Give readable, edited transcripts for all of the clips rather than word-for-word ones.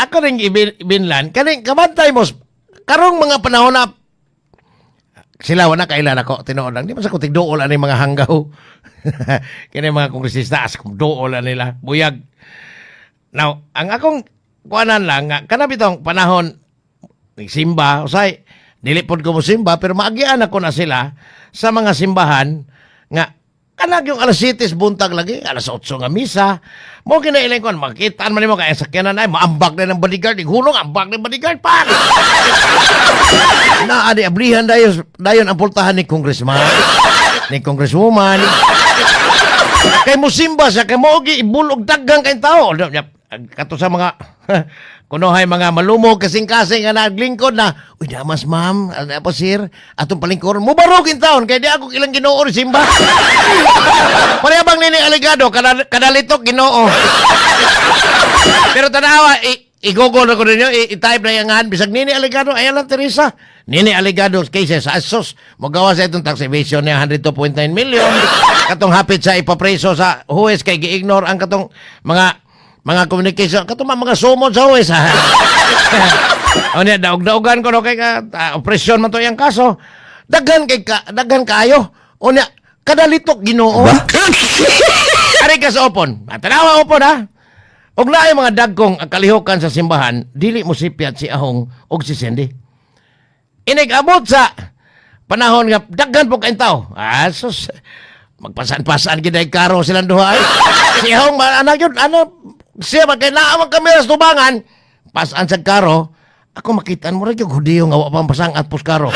Ako rin ibinlan, kaning kabantay mo, karong mga panahon na, sila wala kailan ako, tinuod lang. Di man sa ko tigduol ani mga hanggaw. Kini mga kongresista, as kung duol ani nila, buyag. Now, ang akong kuanan lang, nga, kana bitong panahon, simba, usay, dili pod ko mo simba, pero maagian ako na sila sa mga simbahan nga kanag yung alas 7 buntag lagi, alas 8 nga misa. Mo kinailang kon makitaan man nimo kay sakyanan ay maambak na ng bodyguard, hulong ambak ng bodyguard pa. Na adi ablihan dayon dayon ang pultahan ni congressman, ni congresswoman. Kay musimba siya kay mo ibulog daghang kay tao. Kato sa mga kunohay mga malumog kasing-kasing nga naglingkod na, uy, damas ma'am, ano po sir, atong palingkuron mo barog in taon kay di ako ilang Ginoo ni simba. Pareha bang nini aligado kadalitok Ginoo. Pero tanawa, i-google na ko ninyo, i-type na yung bisag nini aligado, ayan lang Teresa. Nini aligado cases, asos, magawa sa itong tax evasion niya 102.9 million. Katong hapit sa ipapreso sa huwes kay gi-ignore ang katong mga communication, katong mga sumon sa huwes. O niya, daog-daogan ko no kay ka, opresyon man to iyang kaso. Daghan kay ka, daghan kaayo. O niya, kadalitok Ginoo. Ari ka sa opon. Tanawa opon ha. Og naay mga dagkong ang kalihokan sa simbahan, dili mo sipyat si Ahong og si Cindy. Inig-abot sa panahon nga daghan po kayong tao. Ah, sus, magpasan-pasan gid ay karo silang duha. Ay. Si Ahong, anak yun, ano, siya man kay naa man kamera sa tubangan, pasan sa karo, ako makitaan mo rin yung hudiyo nga wa pang pasang at karo.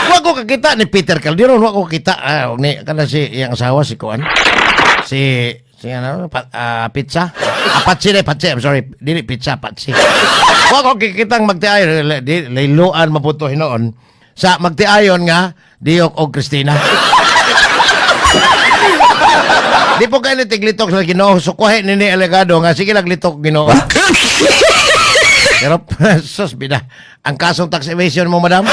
Wa ko kakita ni Peter Calderon, wa ko kakita ni kana si iyang asawa si Kuan. Si si ano pa, pizza. Patsi na, patsi. I'm sorry, dili pizza, patsi. Wa ko kikitang magtiayon di layloan maputo hinoon sa magtiayon nga Diok og Christina. Di po kayo tiglitok sa Ginoo. Sukuhe ni Alegado nga sige lang litok Ginoo. Pero sus bida, ang kasong tax evasion mo, madam.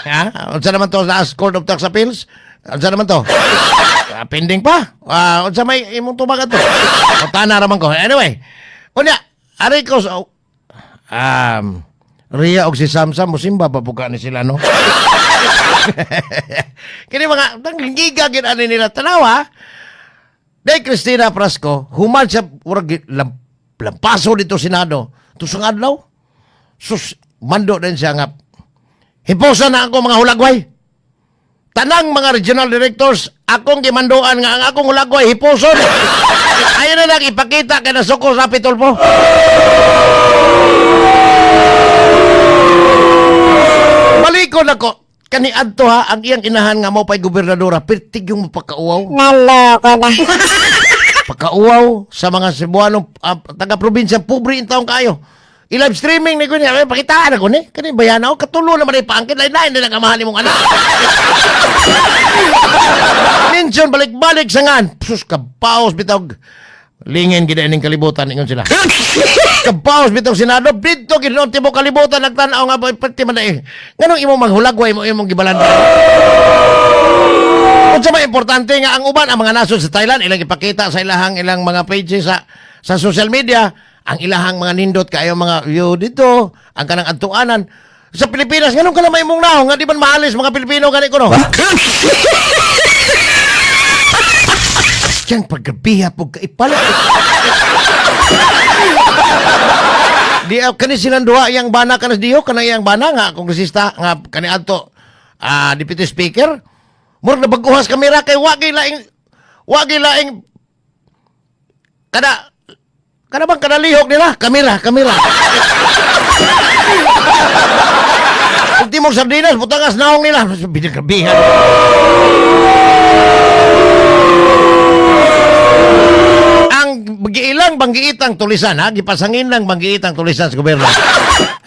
Ha? Unsa naman to sa Court of Tax Appeals? Unsa naman to? Pending pa. Unsa may imong tubag ato? Utana ra man ko. Anyway, unya, ari ko sa Ria og si Samsam musimba pa puka ni sila no. Kini mga giga gid ani nila tanawa. Day Christina Frasco, human siya murag lampaso dito Senado. Tusang adlaw. Sus, mando din siya nga hiposa na ako mga hulagway. Tanang mga regional directors, akong gimanduan nga ang akong hulagway hiposon. Ayun na lang ipakita kay nasuko sa Pitulpo. Balikon ako. Kani adto ha, ang iyang inahan nga mo pa'y gobernadora, pirtig yung mapakauaw. Naloko na. Pakauaw sa mga Cebuano, taga-probinsya, pobre in taong kayo. I-live streaming ni ko niya, ay, pakitaan ako ni. Kani bayana ako, katulo naman ay paangkin, lain-lain din ang amahan ni mong anak. Minsan, balik-balik sa ngan. Sus, kabaos bitog. Lingin gid ining kalibutan ingon sila. Kabaos bitog Senado didto gid noon tibok kalibutan nagtan-aw nga boy pati man eh. Nganong imong maghulagway mo imong gibalan. Unsa may importante nga ang uban ang mga nasod sa Thailand ilang ipakita sa ilahang ilang mga pages sa social media ang ilahang mga nindot kayo mga view dito ang kanang adtuanan sa Pilipinas nganong ka na may imong naong nga di man maalis mga Pilipino gani kuno. Siyang paggabiha po kaipala. Di kani silang duha iyang bana kanas diyo kana iyang bana nga kongresista nga kani adto deputy speaker. Murag na baguhas kamera kay wagi laing kada kada bang kada lihok nila kamera kamera. Ultimong sardinas butangas naong nila binagrabihan. Ang giilang banggiitang tulisan ha, gipasangin lang banggiitang tulisan sa gobyerno.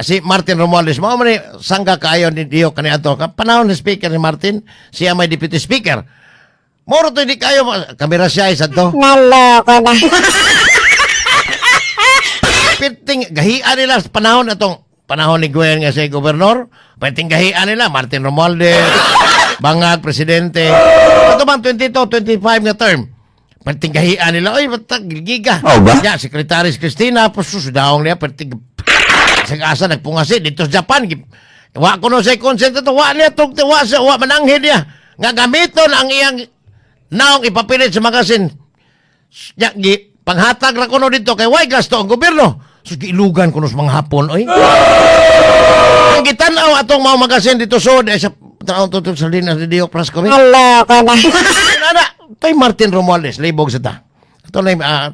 Si Martin Romualdez, mao man ni sangga kaayo ni Dio kani ato. Panahon ni speaker ni Martin, siya may deputy speaker. Moro to di kayo kamera siya isa to. Naloko na. Perting gahian nila sa panahon atong panahon ni Gwen nga siya gobernador, perting gahian nila Martin Romualdez, Bangag presidente. Ato bang 22, 25 nga term. Perting kahian nila, oy, batag, giga. Oh, ba? Ya, Secretary Cristina, pues, daong niya, perting, sa asa nagpungasi dito sa Japan. Wa ko no sa consent ito, wa niya, tug, wa, sa, wa mananghid niya. Nga gamiton ang iyang naong ipapilit sa magasin. Ya, gi, panghatag ra kuno dito kay way gasto ang gobyerno. So, giilugan kuno sa mga Hapon, oy. Ang gitan-aw atong mga magasin dito so, eh, sa taon to sa Linas de Dio Press Committee. Naloko na. Ana, tay Martin Romualdez, libog sa ta. Ito na,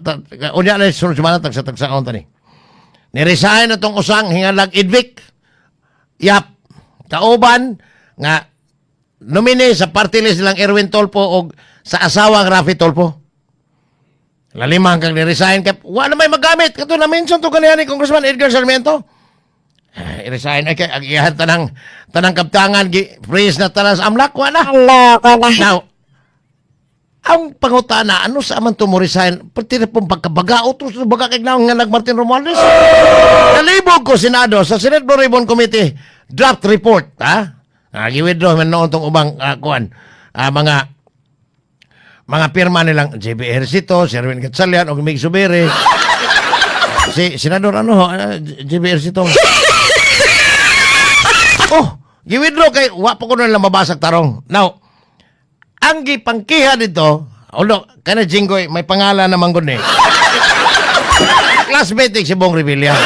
unya na sunod semana tag sa tagsaon tani. Niresign na tong usang hingalag Idvik. Yap, kauban nga nominee sa party list nilang Erwin Tolpo og sa asawang Rafi Tolpo. Lalimang kang niresign kay wa na may magamit kato na mention to kaniya ni Congressman Edgar Sarmiento. Eh, i-resign ay kay ang iyahan tanang tanang kaptangan gi freeze na tanan sa AMLC, wa na. Naloko na. Now, ang pangutana, ano sa aman to mo resign? Pati na pong pagkabaga, utos na baga kay naong nga nag Martin Romualdez. Nalibog ko Senado sa Senate Blue Ribbon Committee draft report, ha? Gi-withdraw man noon tong ubang kuan, mga pirma nilang JB Ejercito, Sherwin Gatchalian, og Mig Zubiri. Si Senador ano, JB Ejercito. Oh, gi-withdraw kay wa pa ko nila mabasag tarong. Now, ang gipangkiha dito, although, kana Jinggoy, may pangalan naman gud ni. Classmate ni si Bong Revilla.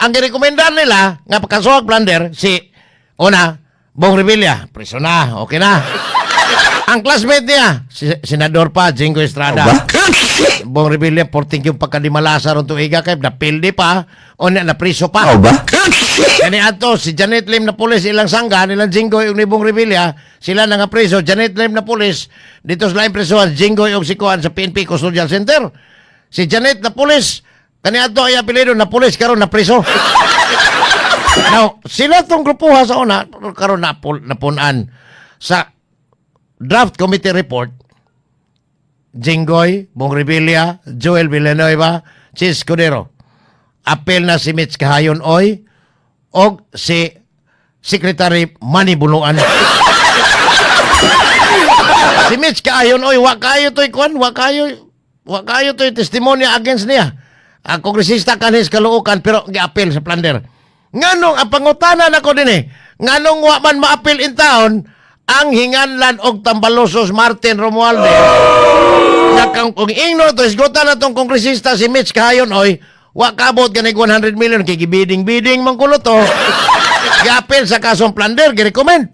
Ang girekomendar nila, nga pagkasuhag plunder, si, una, Bong Revilla, preso na, okay na. Ang classmate niya, si Senador pa, Jinggoy Estrada. Ba? Bong Revilla, porting yung pagkadimalasa ron tuiga kay napildi pa, o na, napriso pa. Oh, ba? Kani ato si Janet Lim na pulis ilang sangga nilang Jinggoy ug ni Bong Revilla, sila na nga preso. Janet Lim na pulis dito sa laing presohan, Jinggoy ug si Kuan sa PNP Custodial Center. Si Janet na pulis kani ato ay apelyido na pulis karon na preso. Now, sila tong grupuha sa una karon na napunan sa draft committee report. Jinggoy, Bong Revilla, Joel Villanueva, Chiz Escudero. Apel na si Mitch Kahayon Oy og si Secretary Manny Bonoan. Si Mitch Kahayon Oy, wa kayo to'y kwan, wa kayo to'y testimonya against niya. Ang kongresista kanhis Caloocan pero giapel sa plunder. Nganong ang pangutana nako din eh, nganong wa man maapil in town ang hinganlan og Tambalosos Martin Romualdez na kang kung ingno to isgutan na tong kongresista si Mitch Kahayon oy, wa kabot ganig 100 million kay gibiding-biding man kulo to. Giapil sa kasong plunder, girecommend.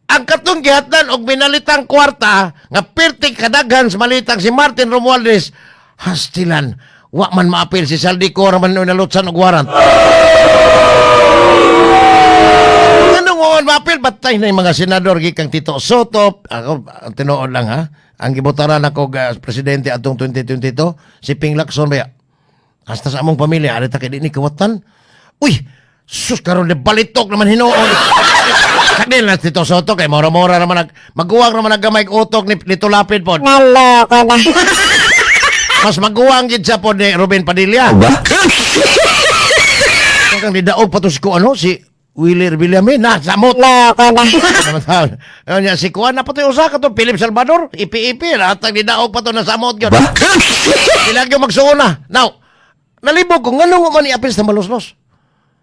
Ang katong gihatdan og minalitang kwarta nga pirti kadaghan sa malitang si Martin Romualdez, hastilan wa man maapil si Zaldy Co man nalutsan og warrant. Anong man maapil batay na yung mga senador gikang Tito Sotto? Ako ang tinuod lang ha, ang gibotaran ako presidente atong 2022 si Ping Lacson ba, hasta sa among pamilya ari ta kay di ni kawatan. Uy, sus, karon ni balitok naman hinuon. Kadil na Tito Sotto kay mora-mora naman nag maguwang naman ang gamay utok ni Lito Lapid pod. Naloko na. Mas maguwang gid siya pod ni Ruben Padilla. Oh, ba? Kang nidaog pa to si ko ano si Willie Revillame na samot. Loko na. Naman taon. Ano niya, si Kuan na pati usa ka to, Philip Salvador, ipi-ipi, lahat ang nidaog pa to na samot yun. Ba? Sila yung magsuuna. Now, nalibog ko, nganong man i-appeal sa Maluslos?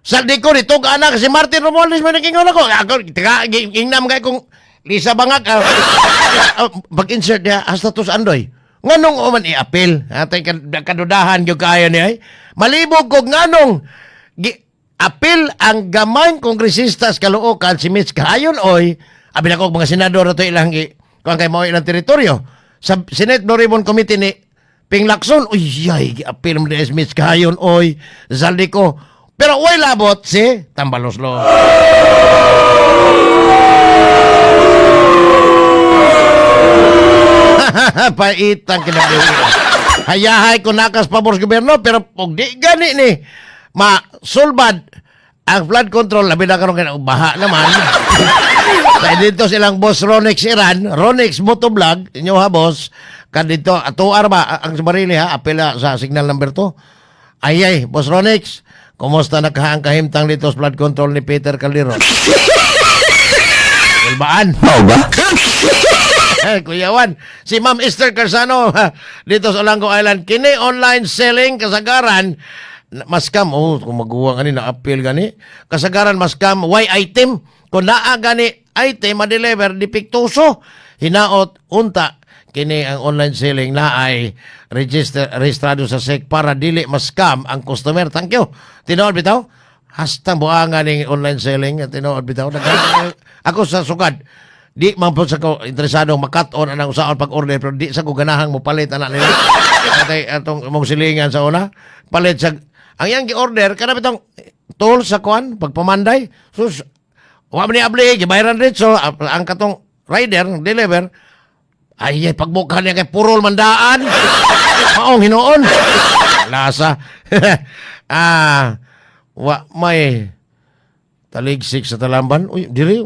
Sa di ko, nito anak si Martin Romualdez, may nagingon ako. Ako, teka, ingnam kay kung Lisa Bangag, pag-insert niya, hasta tos andoy. Nganong man i-appeal? Atay kadudahan yung kaya niya. Eh. Malibog ko, nganong appeal ang gamay kongresista sa Caloocan, si Mitch Kahayon, oy, abi na ko mga senador na to ilang, kung kay mao ilang teritoryo. Sa Senate Blue Ribbon Committee ni Ping Lacson, uy, ay, gi-appeal mo ni Mitch Kahayon, oy, Zaldy Co. Pero way labot si Tambaloslo. Paitang kinabuhi. Hayahay ko nakas pabor sa gobyerno, pero kung di gani ni masulbad ang flood control, labi na karon kay baha naman. Kaya dito silang boss Ronex Iran, Ronex Motovlog, inyo ha boss, kan dito, ato arba, ang barili ha, apela sa signal number 2. Ay ay, boss Ronex, kumusta na ka ang kahimtang dito sa flood control ni Peter Calderon? Ulbaan. Oh, ba? Kuyawan. Si Ma'am Esther Carsano dito sa Olango Island. Kini online selling kasagaran ma-scam. Oh, kung maguwang ani na appeal gani. Kasagaran ma-scam way item? Kung naa gani item ma-deliver depektuso. Hinaot unta kini ang online selling na ay register registrado sa SEC para dili ma-scam ang customer. Thank you. Tinuod bitaw. Hasta buangan ning online selling, tinuod bitaw. Ako sa sukad di man po sa ko interesado makat-on anang usaon pag-order, pero di sa ko ganahang mo palit ana nila. Atay atong mong silingan sa una palit sa ang iyang gi-order kana bitong tool sa kuan pagpamanday. Sus, wa man ni abli, gibayaran diretso ang katong rider deliver ay, ay pagbuka niya kay purol mandaan. Maong hinuon. Lasa. Ah, wa may taligsik sa Talamban. Uy, diri.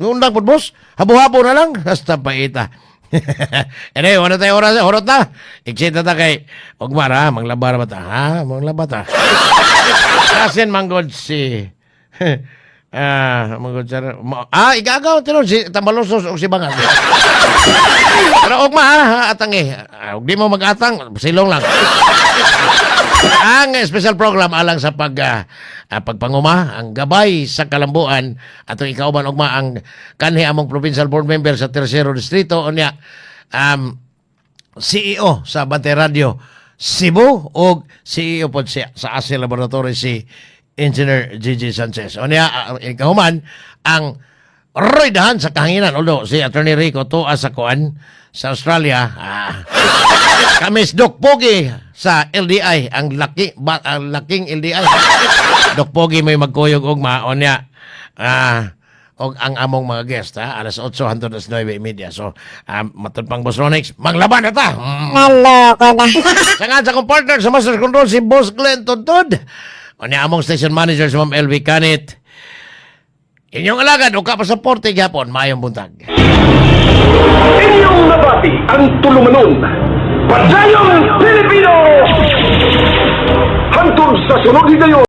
Undang po, boss. Habo-habo na lang. Hasta paita. Anyway, wala tayo oras. Horot na. Eksita ta kay Ogmar, ha? Manglaba ba ta? Ha? Manglaba ta. Kasin manggod si manggod sir. Igagaw tinon si Tambalosos o si Bangal. Pero ugma ha, atang eh. Ah, ug di mo mag-atang, silong lang. Ang special program alang sa pagpanguma, ang gabay sa kalambuan, atong ikauban ugma ang kanhi among provincial board member sa Tercero Distrito, unya CEO sa Bantay Radio Cebu ug CEO pod siya sa ASI Laboratory, si Engineer Gigi Sanchez. Unya ikahuman ang roydahan sa kahanginan, although si Attorney Rico tuwa sa kuan sa Australia. Kami si Doc Pogi sa LDI, ang laki ba, ang laking LDI. Doc Pogi may magkuyog ugma, unya og ang among mga guest ha, alas 8 hangtod alas 9:30. So, matud pang Boss Ronix, manglaban na ta. Naloko na. Sa nga sa akong partner sa Master Control, si Boss Glenn Tuntod. Unya among station manager si Ma'am LV Canit. Inyong alagad o kapasaporte gyapon, maayong buntag. Inyong nabati ang tulumanon. Padayong Pilipino! Hantod sa sunod higayon.